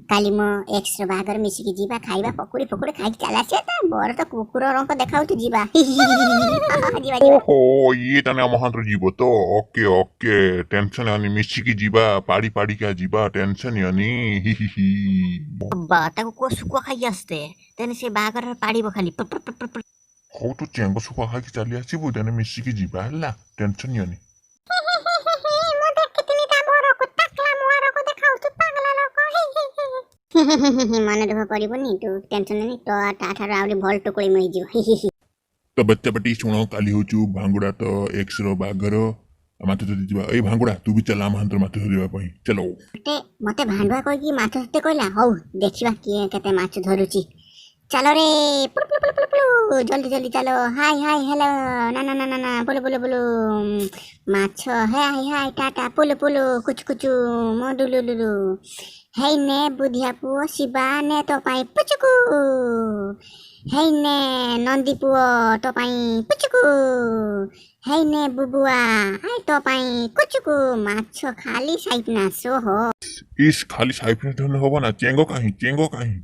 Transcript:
କାଲି ମୋ ଏକ୍ସର ବାହାଘର, ମିଶିକି ଯିବା, ଖାଇବା, ପକୁଡ଼ି ଫକୁଡ଼ି ଖାଇକି ଚାଲି ଆସିବା। ତା ବର ତ କୁକୁର ରଙ୍କ ଦେଖାଉଛି। ଯିବା, ଯିବା, ଯିବା। ଓହୋ, ଇଏ ତାହେଲେ ଆମ ହାତରେ ଯିବ ତ? ଓକେ ଓକେ, ଟେନସନ ନିଅନି, ମିଶିକି ଯିବା, ପାଡ଼ି ପାଡ଼ିକା ଯିବା, ଟେନସନ ନିଅନି, ହି ହି ହି। ବା, ତାକୁ କୁହ ଶୁଖୁଆ ଖାଇକି ଆସିତେ, ଦେନ୍ ସେ ବାହାଘରରେ ପାଡ଼ିବ ଖାଲି ପୁର ପୁର ପୁର ପୁର। ହଉ, ତୁ ଚେଙ୍ଗ ଶୁଖୁଆ ଖାଇକି ଚାଲି ଆସିବୁ, ଦେନ୍ ମିଶିକି ଯିବା, ହେଲା? ଟେନସନ ନିଅନି। ମୁଁ ଦେଖିଥିଲି ତା ବରକୁ, ତାକଲା ମୁହାରକୁ ଦେଖାଉଛି, ପାଗଲା ଲୋକ। ମନ ଦୁଃଖ କରିବୁନି ତୁ, ଟେନସନ ନେନି, ତ ତାଠାରୁ ଆହୁରି ଭଲ ଟୁକୁଳି ମିଳିଯିବ। ତ ବଚ୍ଚା ପାଟି ଶୁଣ, କାଲି ହଉଛୁ ଭାଙ୍ଗୁଡ଼ା ତ ଏକ୍ସର ବାହାଘର, ମାଛ ଧରି ଯିବା। ଏଇ ଭାଙ୍ଗୁଡ଼ା, ତୁ ବି ଚାଲ ଆମ ହାତରେ ମାଛ ଧରିବା ପାଇଁ, ଚାଲ। ମତେ ଭାଣ୍ଡୁଆ କହିକି ମାଛ ଧରତେ କହିଲା। ହଉ, ଦେଖିବା କିଏ କେତେ ମାଛ ଧରୁଛି। ଚାଲ ରେ, ପୁଲୁ ପୁଲୁ ପୁଲୁ ପୁଲୁ ପୁଲୁ, ଜଲ୍ଦି ଜଲ୍ଦି ଚାଲ। ହାଇ ହାଇ, ହ୍ୟାଲୋ, ନା ନା ନା ନା ନା, ପୁଲୁ ପୁଲୁ ପୁଲୁ ମାଛ, ହାଇ ହାଇ, ଟାଟା, ପୁଲୁ ପୁଲୁ, କୁଚୁ କୁଚୁ, ମୋ ଡୁଲୁ ଲୁଲୁ। ହେଇ ନେ ବୁଧିଆ ପୁଅ ଶିବା, ନେ ତୋ ପାଇଁ ପୁଚୁକୁ। ହେଇ ନେ ନନ୍ଦୀ ପୁଅ, ତୋ ପାଇଁ ପୁଚୁକୁ। ହେଇ ନେ ବୁବୁଆ, ହାଇ, ତୋ ପାଇଁ କୁଚୁକୁ। ମାଛ ଖାଲି ସାଇପନାସ ହୋ। ଇସ୍, ଖାଲି ସାଇଫିନ ଧରିଲେ ହବ ନା? ଚେଙ୍ଗ କାହିଁ? ଚେଙ୍ଗ କାହିଁ?